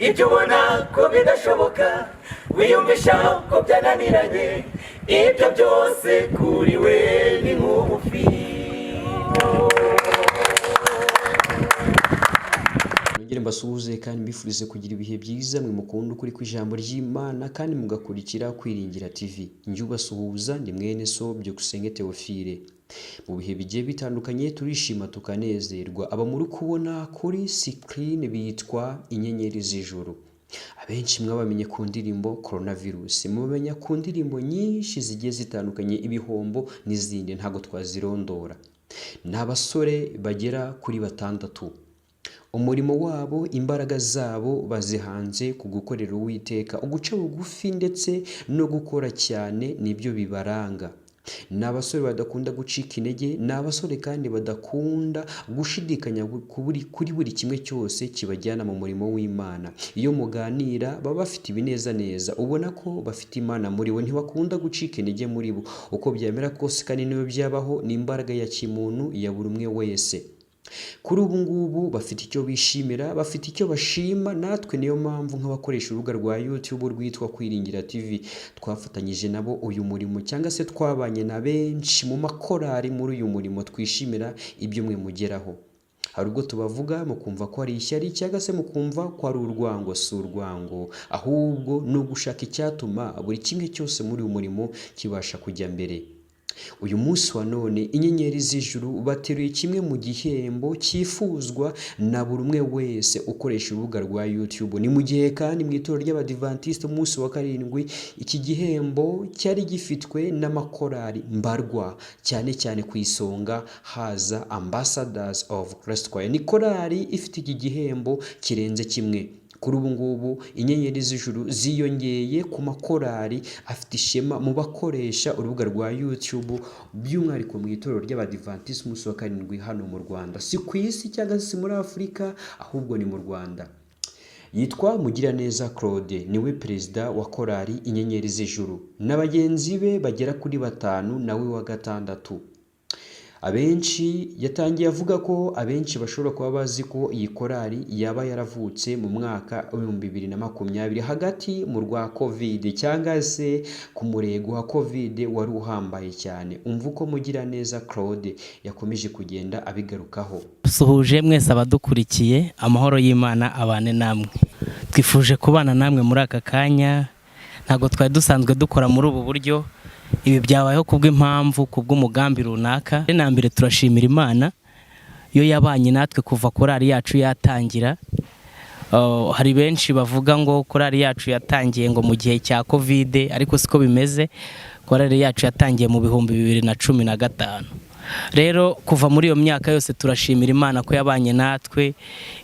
Ibyo ubona ko bidashoboka, wiyumvisha ko byananiranye, ibyo byose kuri we ni nk'ubufino. Nongere mbasuhuze kandi mbifurize kugira ibihe byiza, mwe mukunda ukuri kw'ijambo ry'Imana kandi mugakurikira Kwiringira TV. Njye ubasuhuza ni mwene so Byukusenge Theophile. Mu bihe bigiye bitandukanye turishima tukanezerwa. Aba muri kubona kuri screen bitwa Inyenyeri z'Ijuru. Abenshi mwabamenye ku ndirimbo Coronavirus, mubamenya ku ndirimbo nyinshi zigiye zitandukanye, Ibihombo n'izindi ntabwo twazirondora. Ni abasore bagera kuri batandatu. Umurimo wabo, imbaraga zabo bazihanze ku gukorera Uwiteka, uguca bugufi ndetse no gukora cyane nibyo bibaranga. Ni abasore badakunda gucika intege, ni abasore kandi badakunda gushidikanya kuri buri kimwe cyose kibajyana mu murimo w'Imana. Iyo muganira baba bafite ibinezaneza, ubona ko bafite Imana muri bo, ntibakunda gucika intege muri bo. Uko byamera kose kandi niyo byabaho, ni imbaraga ya kimuntu ya buri umwe wese. Kuri ubu ngubu bafite icyo bishimira, bafite icyo bashima, natwe niyo mpamvu nk'abakoresha urubuga rwa YouTube rwitwa Kwiringira TV twafatanyije nabo uyu murimo, cyangwa se twabanye na benshi mu makorari muri uyu murimo, twishimira ibyo mwe mugeraho. Hari ubwo tubavuga mukumva ko ari ishyari cyangwa se mukumva ko ari urwango. Si urwango, ahubwo ni ugushaka icyatuma buri kimwe cyose muri uyu murimo kibasha kujya mbere. Uyu munsi wa none Inyenyeri z'Ijuru bateruye kimwe mu gihembo cyifuzwa na buri umwe wese ukoresha urubuga rwa YouTube. Ni mu gihe kandi mu itorero ry'Abadivantisite umunsi wa karindwi iki gihembo cyari gifitwe n'amakorari mbarwa, cyane cyane ku isonga haza Ambassadors of Christ Choir. Ni korari ifite iki gihembo kirenze kimwe. Kuri ubu ngubu Inyenyeri z'Ijuru ziyongeye ku makorari afite ishema mu bakoresha urubuga rwa YouTube, by'umwihariko mu itorero ry'Abadivantisiti umunsi wa karindwi hano mu Rwanda. Si ku isi cyangwa se si muri Afurika, ahubwo ni mu Rwanda. Yitwa Mugiraneza Claude, niwe perezida wa korari Inyenyeri z'Ijuru na bagenzi be bagera kuri batanu, nawe wa gatandatu. Abenshi yatangiye avuga ko abenshi bashobora kuba bazi ko iyi korari yaba yaravutse mu mwaka w'2020, hagati mu rwa Covid cyangwa se ku murego wa Covid wari uhambaye cyane. Umva uko Mugiraneza Claude yakomeje kugenda abigarukaho. Suhuje mwese abadukurikiye, amahoro y'Imana abane namwe. Twifuje kubana namwe muri aka kanya, ntabwo twari dusanzwe dukora muri ubu buryo. Ibi byabayeho kubw'impamvu, kubw'umugambi runaka. Na mbere turashimira Imana yo yabanye natwe kuva korali yacu yatangira. Hari benshi bavuga ngo korali yacu yatangiye ngo mu gihe cya Covid, ariko siko bimeze. Korali yacu yatangiye mu 2015. Rero kuva muri iyo myaka yose turashimira Imana ko yabanye natwe,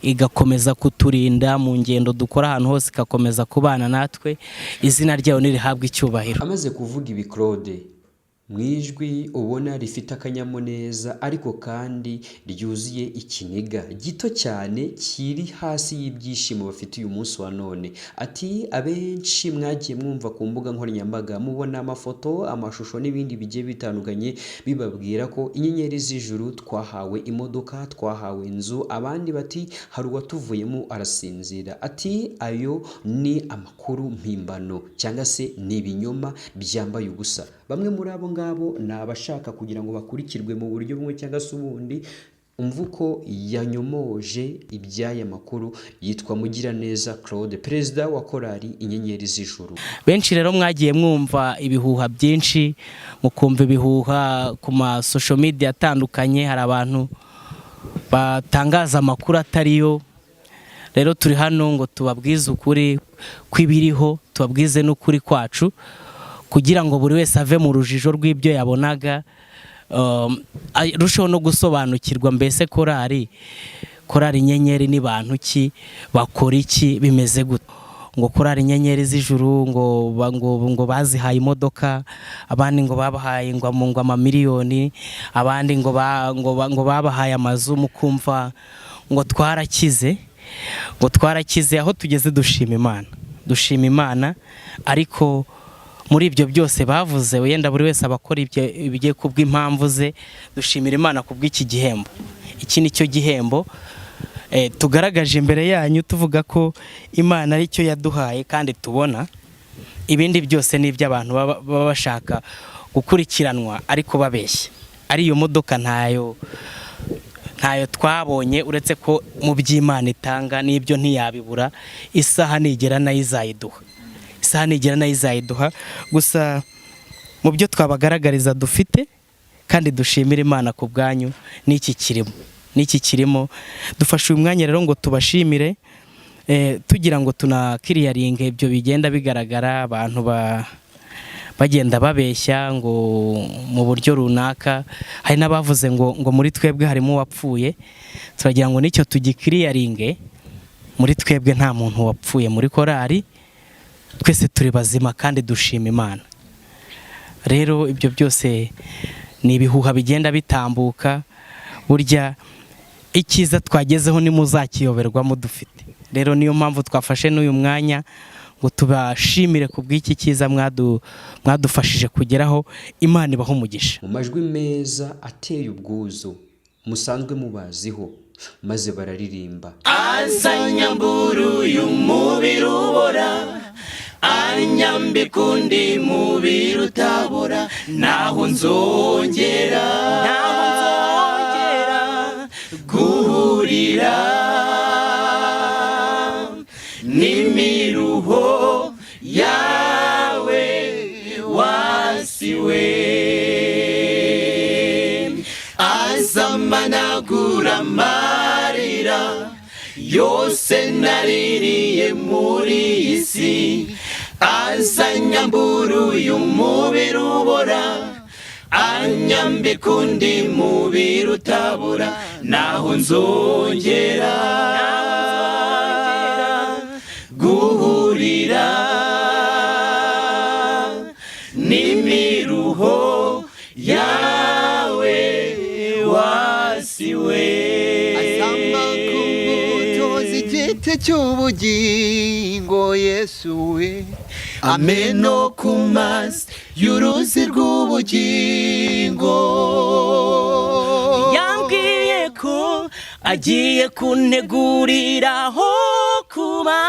igakomeza kuturinda mu ngendo dukora, ahantu hose igakomeza kubana natwe. Izina ryayo nirihabwe icyubahiro. Amaze kuvuga ibi, Claude, mu ijwi ubona rifite akanyamuneza ariko kandi ryuzuye ikiniga gito cyane kiri hasi y'ibyishimo bafite uyu munsi wa none, ati: "Abenshi mwagiye mwumva ku mbuga nkoranyambaga, mubona amafoto, amashusho n'ibindi bigiye bitandukanye bibabwira ko Inyenyeri z'Ijuru twahawe imodoka, twahawe inzu, abandi bati hari uwatuvuyemo arasinzira." Ati: "Ayo ni amakuru mpimbano cyangwa se ni ibinyoma byambaye ubusa. Bamwe muri abo ngabo ni abashaka kugira ngo bakurikirwe mu buryo bumwe cyangwa se ubundi." Umva uko yanyomoje iby'aya makuru. Yitwa Mugiraneza Claude, perezida wa korali Inyenyeri z'Ijuru. Benshi rero mwagiye mwumva ibihuha byinshi, mukumva ibihuha ku ma social media atandukanye, hari abantu batangaza amakuru atariyo. Rero turi hano ngo tubabwize ukuri kw'ibiriho, tubabwize n'ukuri kwacu, kugira ngo buri wese ave mu rujijo rw'ibyo yabonaga, arusheho no gusobanukirwa mbese korali Inyenyeri ni bantu ki, bakora iki, bimeze gute. Ngo korali Inyenyeri z'Ijuru ngo bazihaye imodoka, abandi ngo babahaye ngo amamiliyoni, abandi ngo babahaye amazu, mukumva ngo twarakize, ngo twarakize. Aho tugeze dushima Imana, dushima Imana. Ariko muri ibyo byose bavuze, wenda buri wese aba akora ibye kubw'impamvu ze. Dushimira Imana kubw'iki gihembo. Iki ni cyo gihembo. Tugaragaje imbere yanyu tuvuga ko Imana ari cyo yaduhaye kandi tubona ibindi byose ni iby'abantu baba bashaka gukurikiranwa ariko babeshya. Ari iyo modoka ntayo twabonye, uretse ko mu by'Imana itanga n'ibyo ntiyabibura. Isaha nigera nayo izayiduha, isaha nigera nayo izayiduha. Gusa mu byo twabagaragariza dufite kandi dushimira Imana ku bwanyu, n'iki kirimo. Dufashe uyu mwanya rero ngo tubashimire, tugira ngo tunaclearinge ibyo bigenda bigaragara, abantu bagenda babeshya ngo mu buryo runaka. Hari n'abavuze ngo muri twebwe harimo uwapfuye. Turagira ngo nicyo tugiclearinge: muri twebwe nta muntu wapfuye muri korali, twese turi bazima kandi dushima Imana. Rero ibyo byose ni ibihuha bigenda bitambuka. Burya icyiza twagezeho nimuzakiyoberwamo dufite. Rero niyo mpamvu twafashe n'uyu mwanya ngo tubashimire ku bw'iki cyiza mwadufashije kugeraho. Imana ibaho umugisha. Mu majwi meza ateye ubwuzu musanzwe mubaziho, maze bararirimba. Azanyambura uyu mubiri ubora, anyambika undi mubiri utabora, naho nzongera, naho nzongera guhurira n'imiruho yawe wasiwe. Azamanagura amarira yose naririye muri iyi si, azanyambura uyu mubiri ubora, anyambika undi mubiri utabora, naho nzongera guhurira n'imiruho yawe wasiwe. Azampa ku mbuto z'igiti cy'ubugingo, Yesu we. Ameno ku mazi y'uruzi rw'ubugingo. Yambwiye ko agiye kuntegurira aho kuba,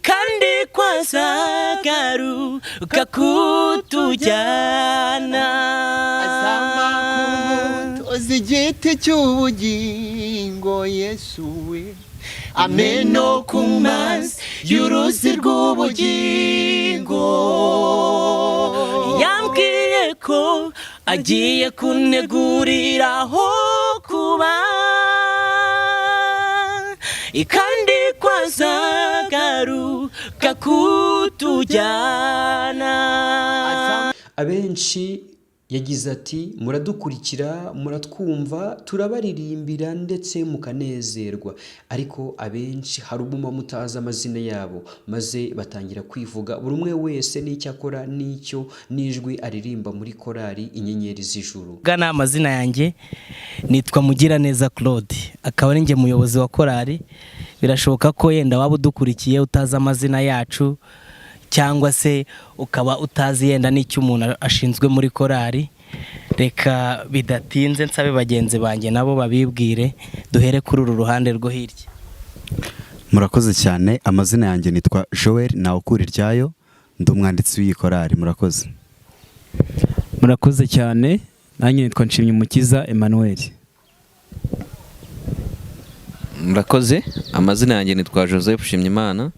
kandi ko azagaruka kutujyana. Azampa ku mbuto z'igiti cy'ubugingo, Yesu we. Ameno ku mazi y'uruzi rw'ubugingo. Yambwiye ko agiye kuntegurira aho kuba, kandi ko azagaruka kutujyana. Abenshi yagize ati: "Muradukurikira, muratwumva, turabaririmbira ndetse mukanezerwa, ariko abenshi hari ubwo muba mutazi amazina yabo." Maze batangira kwivuga, buri umwe wese n'icyo akora n'icyo n'ijwi aririmba muri korali Inyenyeri z'Ijuru. Gana amazina yanjye nitwa Mugiraneza Claude, akaba ari njye muyobozi wa korali. Birashoboka ko yenda waba udukurikiye utazi amazina yacu, cyangwa se ukaba utazi yenda n'icyo umuntu ashinzwe muri korali. Reka bidatinze nsabe bagenzi banjye nabo babibwire, duhere kuri uru ruhande rwo hirya. Murakoze cyane. Amazina yanjye nitwa Joel Ntawukuriryayo, ndi umwanditsi w'iyi korali. Murakoze. Murakoze cyane. Nanjye nitwa Nshimyumukiza Emmanuel. Murakoze. Amazina yanjye nitwa Joseph Nshimyimana.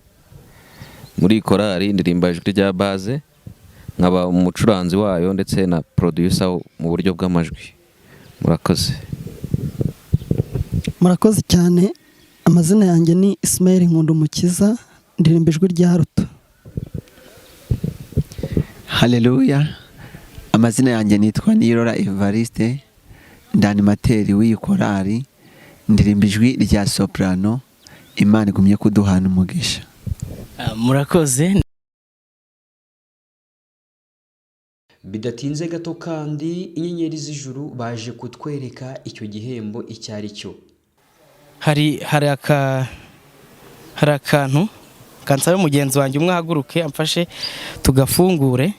Muri iyi korali ndirimba ijwi rya bass, nkaba umucuranzi wayo ndetse na producer mu buryo bw'amajwi. Murakoze. Murakoze cyane. Amazina yanjye ni Ismail Nkundumukiza, ndirimba ijwi rya alto. Haleluya! Amazina yanjye nitwa Nirora Evariste, ndi animateur w'iyi korali, ndirimba ijwi rya soprano. Imana igumye kuduhana umugisha. Ah, murakoze. Bidatinze gato kandi, Inyenyeri z'Ijuru baje kutwereka icyo gihembo icyo ari cyo. Hari akantu kansabe mugenzi wanjye umwe ahaguruke amfashe tugafungure.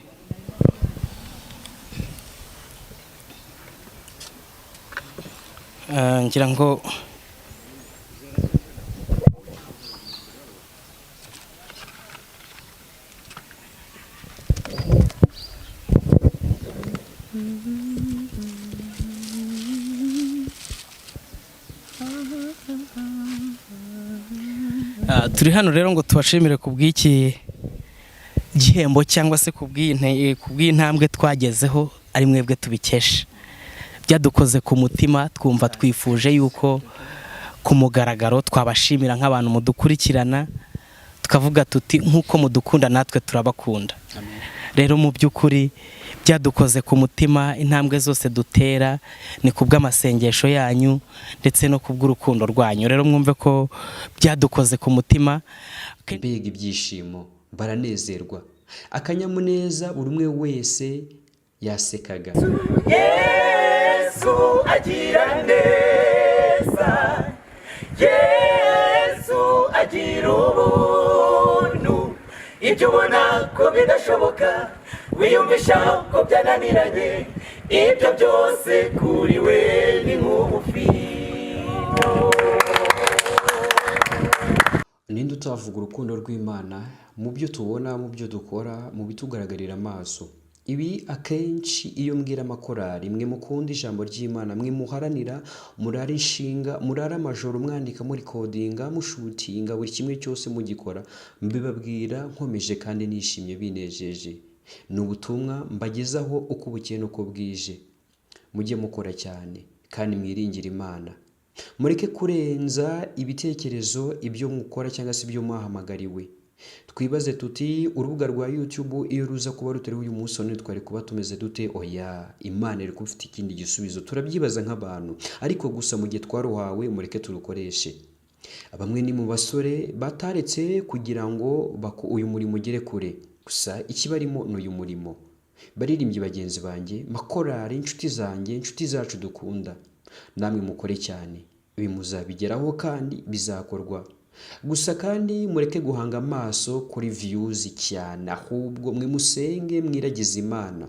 Ah, Ngira ngo turi hano rero ngo tubashimire ku bw'iki gihembo cyangwa se ku bw'iyi ntambwe twagezeho, ari mwebwe tubikesha. Byadukoze ku mutima, twumva twifuje yuko ku mugaragaro twabashimira nk'abantu mudukurikirana, tukavuga tuti nk'uko mudukunda natwe turabakunda. Rero mu by'ukuri byadukoze ku mutima, intambwe zose dutera ni ku bw'amasengesho yanyu ndetse no ku bw'urukundo rwanyu. Rero mwumve ko byadukoze ku mutima. Mbega ibyishimo, baranezerwa, akanyamuneza, buri umwe wese yasekaga. Yesu agira neza, Yesu agira ubuntu. Ibyo ubona ko bidashoboka, wiyumvisha ko byananiranye, ibyo byose kuri we ni nk'ubufino. Ninde utavuga urukundo rw'Imana mu byo tubona, mu byo dukora, mu bitugaragarira amaso? Ibi akenshi iyo mbwira amakorari, mwe mukunda ijambo ry'Imana, mwe muharanira, murara inshinga, murara amajoro mwandika, murikodinga, mushutinga, buri kimwe cyose mugikora, mbibabwira nkomeje kandi nishimye, binejeje. Ni ubutumwa mbagezaho uko bukeye n'uko bwije. Mujye mukora cyane kandi mwiringire Imana. Mureke kurenza ibitekerezo ibyo mukora cyangwa se ibyo mwahamagariwe. Twibaze tuti urubuga rwa YouTube iyo ruza kuba rutariho uyu munsi wa none twari kuba tumeze dute? Oya, Imana iri kuba ifite ikindi gisubizo. Turabyibaza nk'abantu, ariko gusa mu gihe twaruhawe mureke turukoreshe. Bamwe ni mu basore bataretse kugira ngo uyu murimo ugere kure, gusa ikibarimo ni uyu murimo. Baririmbyi bagenzi banjye, makorari, inshuti zanjye, inshuti zacu dukunda, namwe mukore cyane, ibi muzabigeraho kandi bizakorwa. Gusa kandi mureke guhanga amaso kuri views cyane, ahubwo mwe musenge, mwiragize Imana.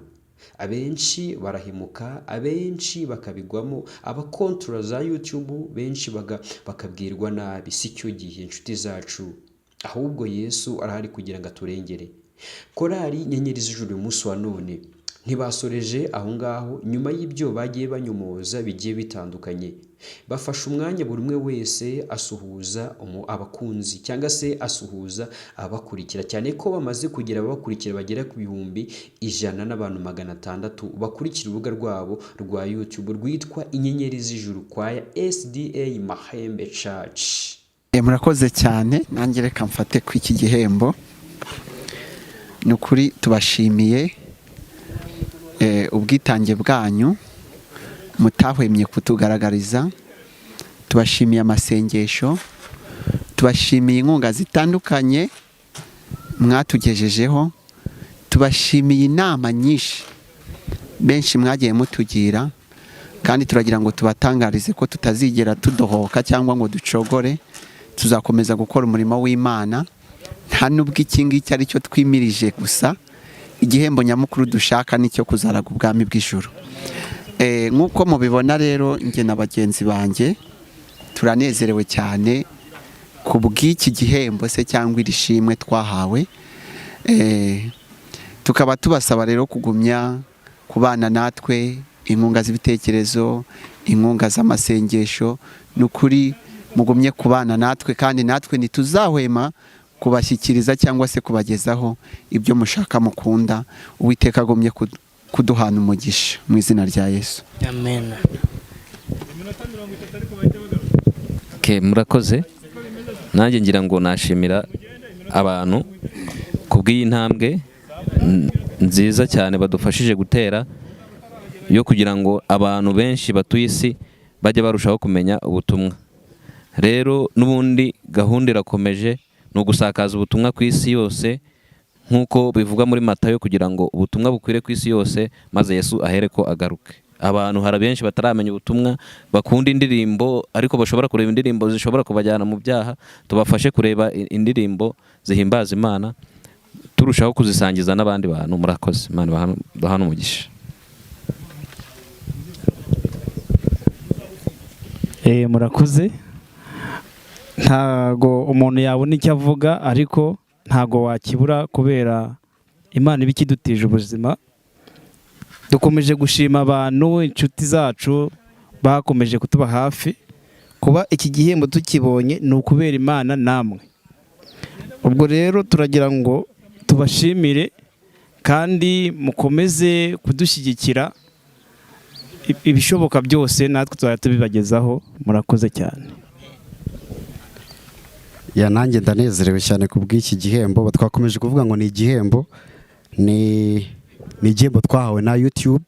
Abenshi barahemuka, abenshi bakabigwamo, abakontorora za YouTube benshi bakabwirwa nabi. Si cyo gihe inshuti zacu, ahubwo Yesu arahari kugira ngo aturengere. Korari Nyenyeri z'Ijuru uyu munsi wa none ntibasoreje aho ngaho. Nyuma y'ibyo bagiye banyomoza bigiye bitandukanye, bafashe umwanya buri umwe wese asuhuza abakunzi cyangwa se asuhuza abakurikira, cyane ko bamaze kugira ababakurikira bagera ku 100,600 bakurikira urubuga rwabo rwa YouTube rwitwa Inyenyeri z'Ijuru Kwaya SDA Mahembe Church. Murakoze cyane, nanjye reka mfate ku iki gihembo. Ni ukuri tubashimiye ubwitange bwanyu mutahwemye kutugaragariza, tubashimiye amasengesho, tubashimiye inkunga zitandukanye mwatugejejeho, tubashimiye inama nyinshi benshi mwagiye mutugira, kandi turagira ngo tubatangarize ko tutazigera tudohoka cyangwa ngo ducogore. Tuzakomeza gukora umurimo w'Imana, nta nubwo iki ngiki ari cyo twimirije, gusa igihembo nyamukuru dushaka nicyo kuzaraga ubwami bw'ijuru. Nk'uko mubibona rero, njye na bagenzi banjye turanezerewe cyane ku bw'iki gihembo se cyangwa iri shimwe twahawe. Tukaba tubasaba rero kugumya kubana natwe, inkunga z'ibitekerezo, inkunga z'amasengesho. Ni ukuri mugumye kubana natwe, kandi natwe ntituzahwema kubashyikiriza cyangwa se kubagezaho ibyo mushaka mukunda. Uwiteka agumye kuduhana umugisha mu izina rya Yesu. Amen. Okay, murakoze. Nanjye ngira ngo nashimira abantu ku bw'iyi ntambwe nziza cyane badufashije gutera, yo kugira ngo abantu benshi batuye isi bajye barushaho kumenya ubutumwa. Rero n'ubundi gahunda irakomeje, ni ugusakaza ubutumwa ku isi yose nk'uko bivugwa muri Matayo, kugira ngo ubutumwa bukwire ku isi yose, maze Yesu ahere ko agaruke. Abantu hari benshi bataramenya ubutumwa, bakunda indirimbo ariko bashobora kureba indirimbo zishobora kubajyana mu byaha. Tubafashe kureba indirimbo zihimbaza Imana, turushaho kuzisangiza n'abandi bantu. Murakoze, Imana ibahane umugisha. Murakoze. Ntago umuntu yabona icyo avuga, ariko ntago wakibura kubera Imana iba ikidutije ubuzima. Dukomeje gushima abantu, inshuti zacu bakomeje kutuba hafi. Kuba iki gihembo tukibonye ni ukubera Imana namwe. Ubwo rero turagira ngo tubashimire kandi mukomeze kudushyigikira, ibishoboka byose natwe tuzajya tubibagezaho. Murakoze cyane. Ya, nanjye ndanezerewe cyane ku bw'iki gihembo. Twakomeje kuvuga ngo ni igihembo, ni igihembo twahawe na YouTube.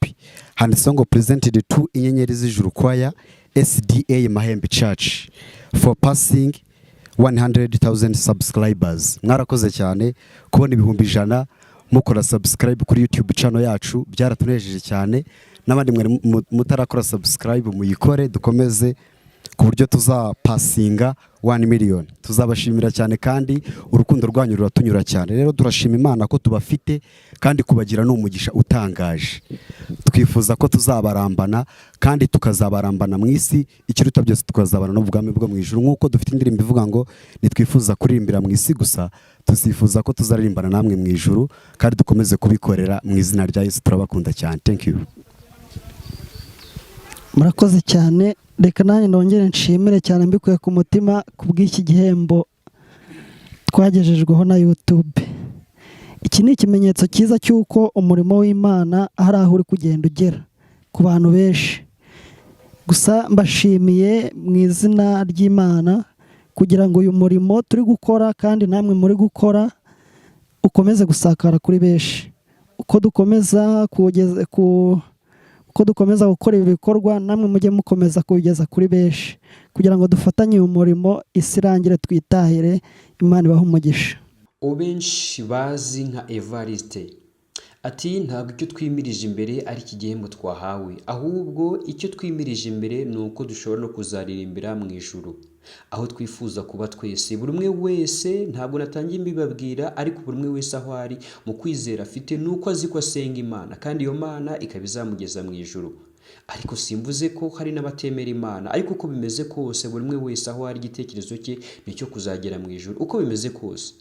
Handitseho ngo "Presented to Inyenyeri z'Ijuru Choir, SDA Mahembe Church, for passing 100,000 subscribers." Mwarakoze cyane kubona 100,000 mukora subscribe kuri YouTube channel yacu, byaratunejeje cyane. N'abandi mwari mutarakora subscribe, muyikore, dukomeze ku buryo tuzapasinga 1 million. Tuzabashimira cyane kandi urukundo rwanyu ruratunyura cyane. Rero turashima Imana ko tubafite, kandi kubagira ni umugisha utangaje. Twifuza ko tuzabarambana kandi tukazabarambana mu isi, ikiruta byose tukazabana no mu bwami bwo mu ijuru, nk'uko dufite indirimbo ivuga ngo nitwifuza kuririmbira mu isi gusa, tuzifuza ko tuzaririmbana namwe mu ijuru, kandi dukomeze kubikorera mu izina rya Yesu. Turabakunda cyane. Thank you. Murakoze cyane. Reka nanjye nongere nshimire cyane mbikuye ku mutima ku bw'iki gihembo twagejejweho na YouTube. Iki ni ikimenyetso cyiza cy'uko umurimo w'Imana hari aho uri kugenda ugera ku bantu benshi. Gusa mbashimiye mu izina ry'Imana kugira ngo uyu murimo turi gukora kandi namwe muri gukora ukomeze gusakara kuri benshi. Uko dukomeza kuwugeza ku uko dukomeza gukora ibi bikorwa, namwe mujye mukomeza kuwugeza kuri benshi kugira ngo dufatanye uyu murimo, isi irangire twitahire. Imana ibahe umugisha. Uwo benshi bazi nka Evariste ati: "Ntabwo icyo twimirije imbere ari iki gihembo twahawe, ahubwo icyo twimirije imbere ni uko dushobora no kuzaririmbira mu ijuru, aho twifuza kuba twese, buri umwe wese. Ntabwo natangiye mbibabwira, ariko buri umwe wese aho ari mu kwizera afite ni uko azi ko asenga Imana, kandi iyo Mana ikaba izamugeza mu ijuru. Ariko simvuze ko hari n'abatemera Imana, ariko uko bimeze kose, buri umwe wese aho ari, igitekerezo cye ni icyo kuzagera mu ijuru uko bimeze kose."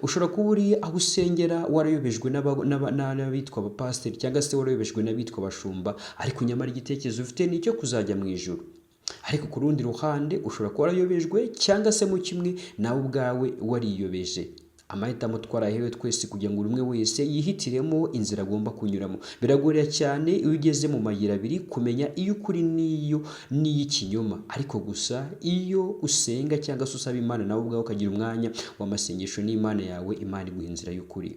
Ushobora kuba uri aho usengera warayobejwe n'abitwa abapasiteri, cyangwa se warayobejwe n'abitwa abashumba, ariko nyamara igitekerezo ufite ni icyo kuzajya mu ijuru. Ariko ku rundi ruhande ushobora kuba warayobejwe, cyangwa se mu kimwe nawe ubwawe wariyobeje. Amahitamo twarahewe twese kugira ngo buri umwe wese yihitiremo inzira agomba kunyuramo. Biragorera cyane iyo ugeze mu mayira abiri kumenya iy'ukuri n'iyo n'iy'ikinyoma. Ariko gusa iyo usenga cyangwa se usaba Imana, nawe ubwawe ukagira umwanya w'amasengesho n'Imana yawe, Imana iguha inzira y'ukuri.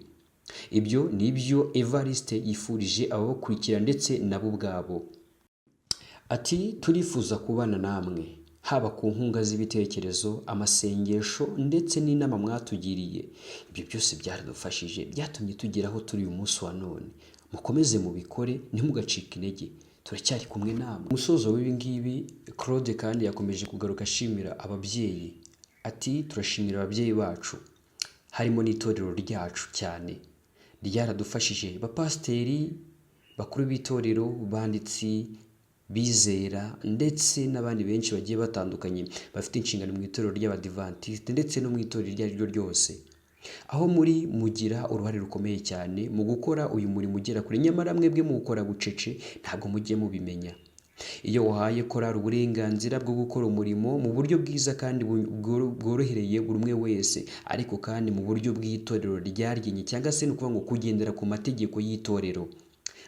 Ibyo ni ibyo Evariste yifurije ababakurikira ndetse nabo ubwabo. Ati: "Turifuza kubana namwe, haba ku nkunga z'ibitekerezo, amasengesho ndetse n'inama mwatugiriye. Ibyo byose byaradufashije, byatumye tugera aho turi uyu munsi wa none. Mukomeze mubikore, ntimugacike intege, turacyari kumwe namwe." Umusozo w'ibi ngibi, Claude kandi yakomeje kugaruka ashimira ababyeyi. Ati: "Turashimira ababyeyi bacu, harimo n'itorero ryacu cyane, ryaradufashije, bapasiteri bakuru b'itorero, banditsi, bizera ndetse n'abandi benshi bagiye batandukanye bafite inshingano mu itorero ry'Abadivantisite ndetse no mu itorero iryo ari ryo ryose. Aho muri mugira uruhare rukomeye cyane mu gukora uyu murimo ugera kure, nyamara mwebwe muwukora bucece, ntabwo mujye mubimenya. Iyo wahaye korali uburenganzira bwo gukora umurimo mu buryo bwiza kandi bworohereye buri umwe wese, ariko kandi mu buryo bw'itorero ryaryenye, cyangwa se ni ukuvuga ngo kugendera ku mategeko y'itorero,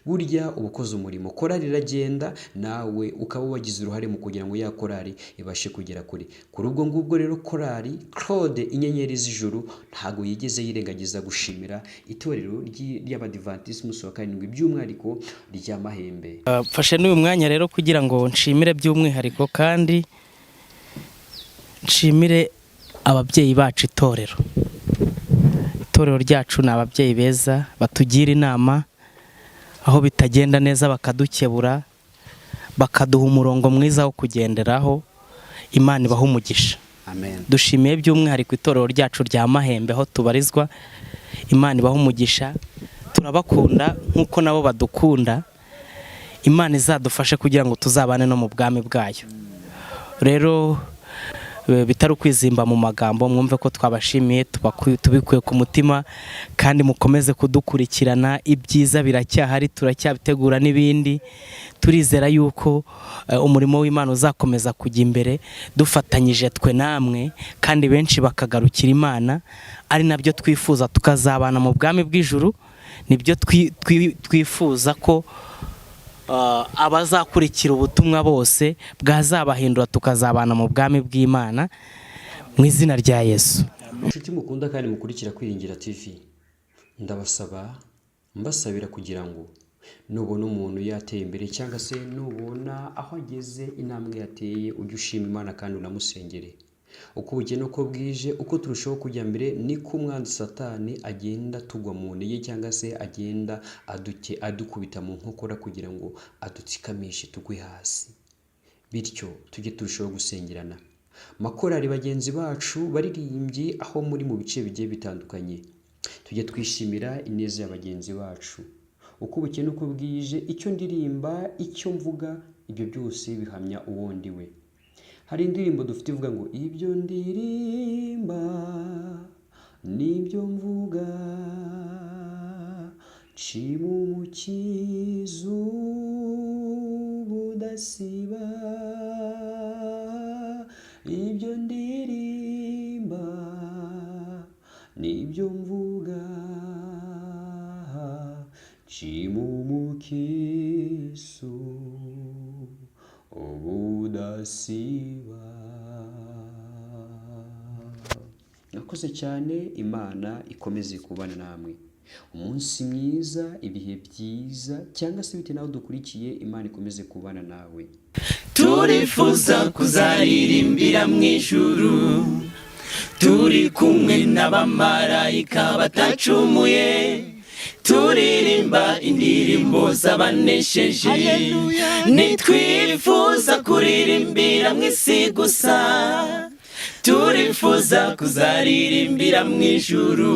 burya uba ukoze umurimo. Korali iragenda, nawe ukaba wagize uruhare mu kugira ngo ya korali ibashe kugera kure." Kuri ubwo ngubwo rero, korali Claude Inyenyeri z'Ijuru ntabwo yigeze yirengagiza gushimira itorero ry'Abadivantisiti umunsi wa karindwi, by'umwihariko rya Mahembe. Mfashe n'uyu mwanya rero kugira ngo nshimire by'umwihariko kandi nshimire ababyeyi bacu, itorero. Itorero ryacu ni ababyeyi beza batugira inama aho bitagenda neza, bakadukebura, bakaduha umurongo mwiza wo kugenderaho. Imana ibaha umugisha. Amen. Dushimiye by'umwihariko itorero ryacu rya Mahembe aho tubarizwa. Imana ibaha umugisha, turabakunda nk'uko nabo badukunda. Imana izadufashe kugira ngo tuzabane no mu bwami bwayo. Rero bitari ukwizimba mu magambo, mwumve ko twabashimiye tubikuye ku mutima, kandi mukomeze kudukurikirana. Ibyiza biracyahari, turacyabitegura n'ibindi. Turizera yuko umurimo w'Imana uzakomeza kujya imbere dufatanyije twe namwe, kandi benshi bakagarukira Imana, ari nabyo twifuza, tukazabana mu bwami bw'ijuru. Nibyo twifuza ko abazakurikira ubutumwa bose bwazabahindura, tukazabana mu bwami bw'Imana mu izina rya Yesu. Inshuti mukunda kandi mukurikira Kwiringira TV, ndabasaba, mbasabira kugira ngo nubona umuntu yateye imbere cyangwa se nubona aho ageze, intambwe yateye, ujye ushima Imana kandi unamusengere. Uko bukeye n'uko bwije, uko turushaho kujya mbere, niko umwanzi Satani agenda tugwa mu ntege cyangwa se agenda aduke adukubita mu nkokora kugira ngo adutsikamishe tugwe hasi. Bityo tujye turushaho gusengerana, makorari bagenzi bacu, baririmbyi aho muri mu bice bigiye bitandukanye. Tujye twishimira ineza ya bagenzi bacu. Uko bukeye n'uko bwije, icyo ndirimba, icyo mvuga, ibyo byose bihamya uwo ndi we. Hari indirimbo dufite ivuga ngo: "Ibyo ndirimba nibyo mvuga, nshima Umukiza ubudasiba. Ibyo ndirimba nibyo mvuga, nshima Umukiza ubudasiba." Nakoze cyane, Imana ikomeze kubana namwe. Umunsi mwiza, ibihe byiza, cyangwa se bitewe n'aho dukurikiye, Imana ikomeze kubana nawe. Turifuza kuzaririmbira mu ijuru turi kumwe n'abamarayika batacumuye, turirimba indirimbo z'abanesheje. Nitwifuza kuririmbira mu isi gusa, turifuza kuzaririmbira mu ijuru.